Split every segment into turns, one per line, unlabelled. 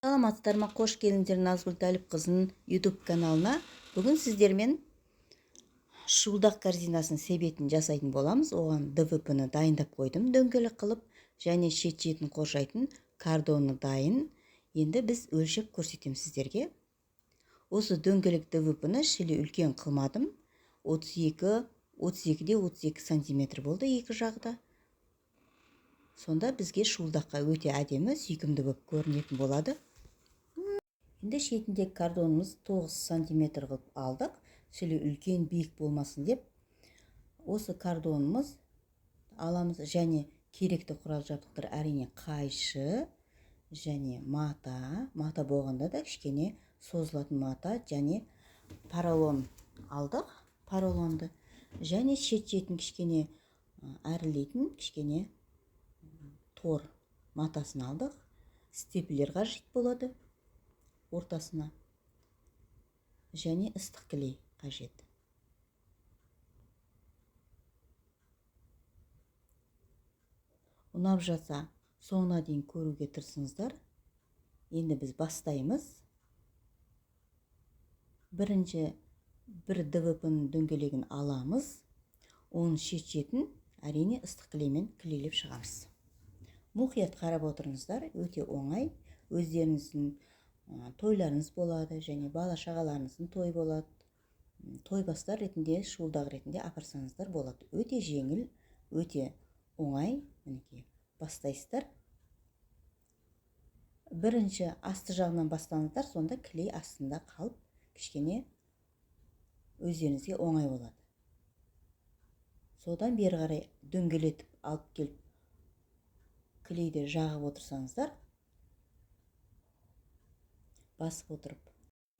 Саламатсыздар ма? Қош келдіңіздер Назгүл Тәліпқызының YouTube каналына. Бүгін сіздермен шуылдақ корзинасының себетін жасайтын боламыз. Оған ДВП-ны дайындап қойдым, дөңгелек қылып, және шет-шетін қоршайтын картоны дайын. Енді біз өлшеп көрсетемін сіздерге. Осы дөңгелек ДВП-ны шілі үлкен қылмадым. 32, 32-де 32 сантиметр болды екі жағы да. Сонда бізге шуылдаққа өте әдемі, сүйкімді болып көрінетін болады. Енді шетіндегі картонымыз 9 сантиметр қылып алдық. Шілі үлкен биік болмасын деп осы картонымыз аламыз және керекті құрал жабдықтар әрине қайшы және мата. Мата болғанда да кішкене созылатын мата және поролон алдық, поролонды және шет-шетін кішкене әрілейтін кішкене тор матасын алдық. Степлер қажет болады ортасына және ыстық клей қажет. Ұнап жатса соңына дейін көруге тырысыңыздар. Енді біз бастаймыз. Бірінші бір ДВП-ның дөңгелегін аламыз. Оның шет-шетін әрине ыстық клеймен клейлеп шығамыз. Мұқият қарап отырыңыздар, өте оңай. Өздеріңіздің тойларыңыз болады және бала шағаларыңыздың той болады. Тойбастар ретінде, шуылдақ ретінде апарсаңыздар болады. Өте жеңіл, өте оңай. Мінекей, бастайсыздар. Бірінші асты жағынан бастаңыздар, сонда клей астында қалып, кішкене өздеріңізге оңай болады. Содан бері қарай дөңгелетіп алып келіп клейді жағып отырсаңыздар, басып отырып.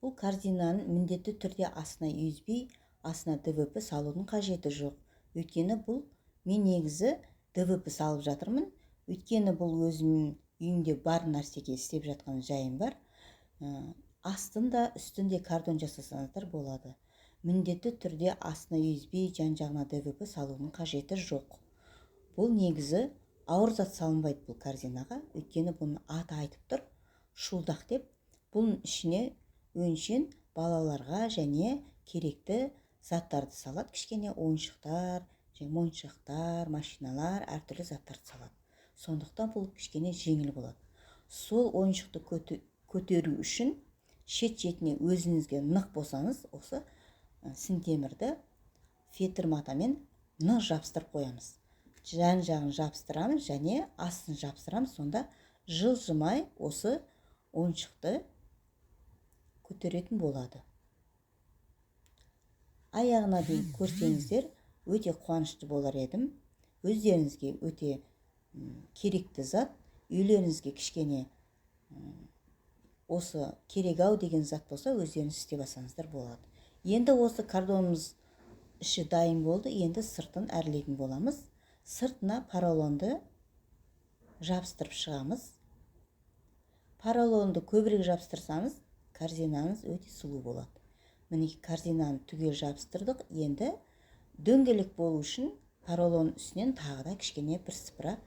Бұл корзинаның міндетті түрде астына USB, астына ДВП салудың қажеті жоқ. Өйткені бұл мен негізі ДВП салып жатырмын. Өйткені бұл өзімнің үйімде бар нәрсеге істеп жатқан жайым бар. Астында, үстінде картон жасасаңыздар болады. Міндетті түрде астына USB, жан-жағына ДВП салудың қажеті жоқ. Бұл негізі ауыр зат салынбайды бұл корзинаға. Өйткені бұның аты айтып тұр, шуылдақ деп. Бұның ішіне өңшең балаларға және керекті заттарды салады. Кішкене ойыншықтар, және моншақтар, машиналар, әртүрлі заттарды салады. Сондықтан бұл кішкене жеңіл болады. Сол ойыншықты көтеру үшін шет-шетіне өзіңізге нық болсаңыз, осы сынтемірді фетр матамен нық жабыстырып қоямыз. Жан-жағын жабыстырамыз және астын жабыстырамыз. Сонда жылжымай осы ойыншықты көтеретін болады. Аяғына дейін көрсеңіздер, өте қуанышты болар едім. Өздеріңізге өте керекті зат, үйлеріңізге кішкене осы керек ау деген зат болса, өздеріңіз істеп алсаңыздар болады. Енді осы картонымыз іші дайын болды, енді сыртын әрлейтін боламыз. Сыртына поролонды жабыстырып шығамыз. Поролонды көбірек жабыстырсаңыз, корзинаңыз өте сұлу болады. Мінекей, корзинаны түгел жабыстырдық. Енді дөңгелек болу үшін поролон үстінен тағы да кішкене бір сыпыра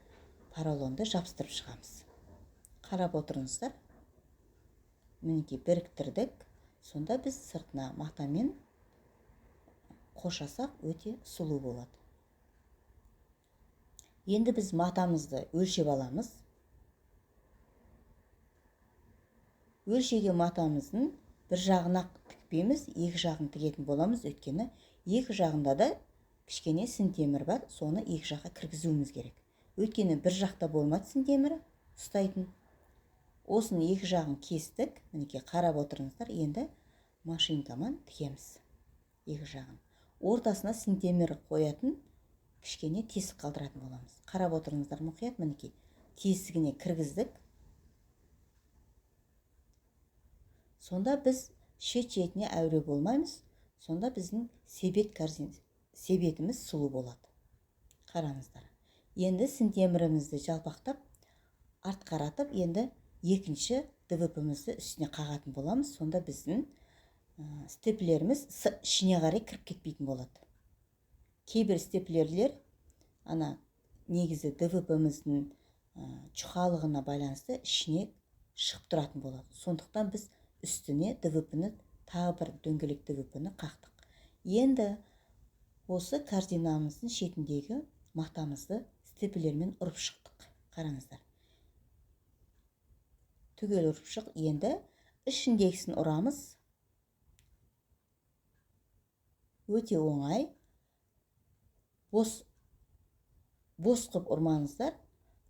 поролонды жабыстырып шығамыз. Қарап отырыңыздар. Мінекей, біріктірдік. Сонда біз сыртына матамен қоршасақ өте сұлу болады. Енді біз матамызды өлшеп аламыз. Өлшеген матамыздың бір жағына тікпейміз, екі жағын тігетін боламыз. Өйткені екі жағында да кішкене сынтемір бар, соны екі жаққа кіргізуіміз керек. Өйткені бір жақта болмады сынтемірі ұстайтын. Осының екі жағын кестік. Мінекей, қарап отырыңыздар. Енді машинкамен тігеміз екі жағын. Ортасына сынтемір қоятын кішкене тесік қалдыратын боламыз. Қарап отырыңыздар мұқият. Мінекей, тесігіне кіргіздік. Сонда біз шет-шетіне әуре болмаймыз. Сонда біздің себетіміз сұлу болады. Қараңыздар. Енді сынтемірімізді жалпақтап, арт қаратып, енді екінші ДВП-мізді үстіне қағатын боламыз. Сонда біздің степлеріміз ішіне қарай кіріп кетпейтін болады. Кейбір степлерлер ана негізі ДВП-міздің жұқалығына байланысты ішіне шығып тұратын болады. Сондықтан біз үстіне ДВП-ні, тағы бір дөңгелек ДВП-ні қақтық. Енді осы корзинамыздың шетіндегі матамызды степлермен ұрып шықтық. Қараңыздар. Түгел ұрып шық. Енді ішіндегісін ұрамыз. Өте оңай. Бос қып ұрмаңыздар.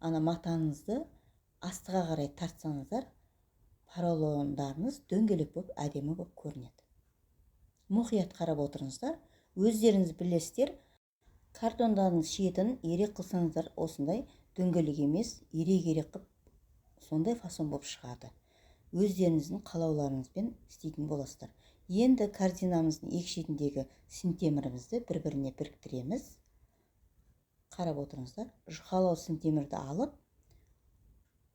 Ана матаңызды астыға қарай тартсаңыздар, поролондарыңыз дөңгелек болып, әдемі болып көрінеді. Мұқият қарап отырыңыздар. Өздеріңіз білесіздер, картондардың шетін ерек қылсаңыздар, осындай дөңгелек емес, ерек-ерек қып, сондай фасон болып шығады. Өздеріңіздің қалауларыңызбен істейтін боласыздар. Енді корзинамыздың екі шетіндегі синтемірімізді бір-біріне біріктіреміз. Қарап отырыңыздар. Жұқалау синтемірді алып,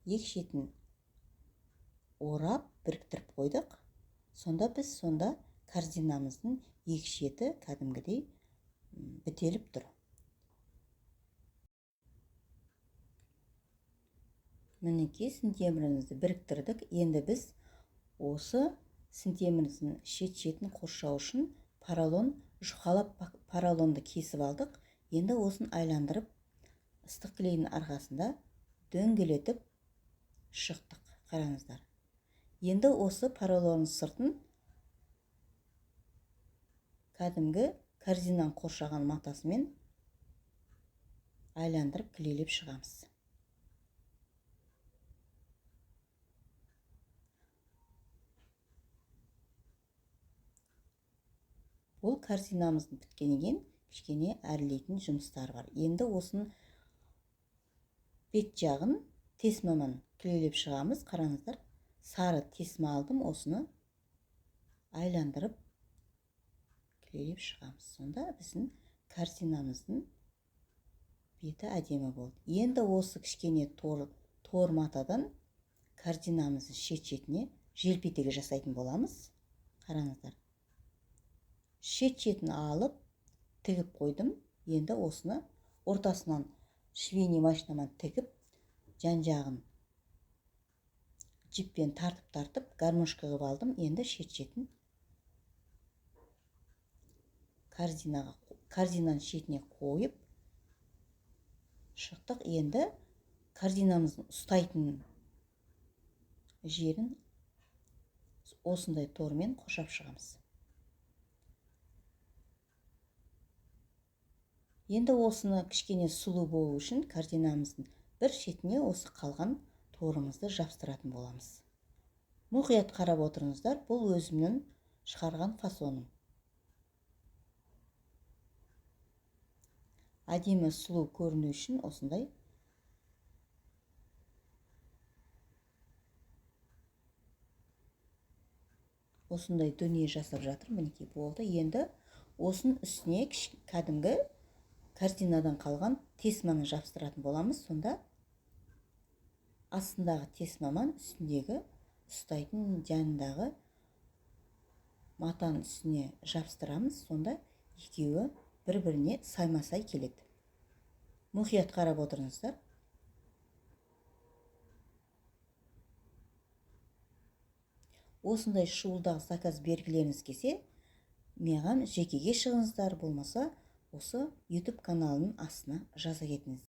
екі шетін орап біріктіріп қойдық. Сонда біз корзинамыздың екі шеті кәдімгідей бітеліп тұр. Мінекей синтемірімізді біріктірдік. Енді біз осы синтеміріміздің шет-шетін қоршау үшін поролон, жұқалап поролонды кесіп алдық. Енді осын айландырып, ыстық клейдің арқасында дөңгелетіп шықтық. Қараңыздар. Енді осы поролонның сыртын кәдімгі корзинаны қоршаған матасымен айландырып клейлеп шығамыз. Бұл корзинамыздың біткеннен кейін кішкене әрлейтін жұмыстар бар. Енді осының бет жағын тесмамен клейлеп шығамыз. Қараңыздар, сары тесма алдым, осыны айландырып клейлеп шығамыз. Сонда біздің корзинамыздың беті әдемі болды. Енді осы кішкене тор матадан корзинамыздың шет-шетіне желпетегі жасайтын боламыз. Қараңыздар. Шет-шетін алып, тігіп қойдым. Енді осыны ортасынан швейный машинамен тігіп, жан-жағын жіппен тартып-тартып гармошка қылып алдым. Енді шет-шетін корзинаның шетіне қойып шықтық. Енді корзинамыздың ұстайтын жерін осындай тормен қоршап шығамыз. Енді осыны кішкене сұлу болу үшін корзинамыздың бір шетіне осы қалған торымызды жапсыратын боламыз. Мұқият қарап отырыңыздар, бұл өзімнің шығарған фасоным. Әдемі сұлу көріну үшін осындай дүние жасап жатыр. Мінекей болды. Енді осының үстіне кәдімгі корзинадан қалған тесманы жапсыратын боламыз. Сонда астындағы тесмамен үстіндегі ұстайтын жанындағы матаның үстіне жапсырамыз. Сонда екеуі бір-біріне сайма-сай келеді. Мұқият қарап отырыңыздар. Осындай шуылдақ заказ бергілеріңіз келсе, маған жекеге шығыңыздар, болмаса осы YouTube каналының астына жаза кетіңіздер.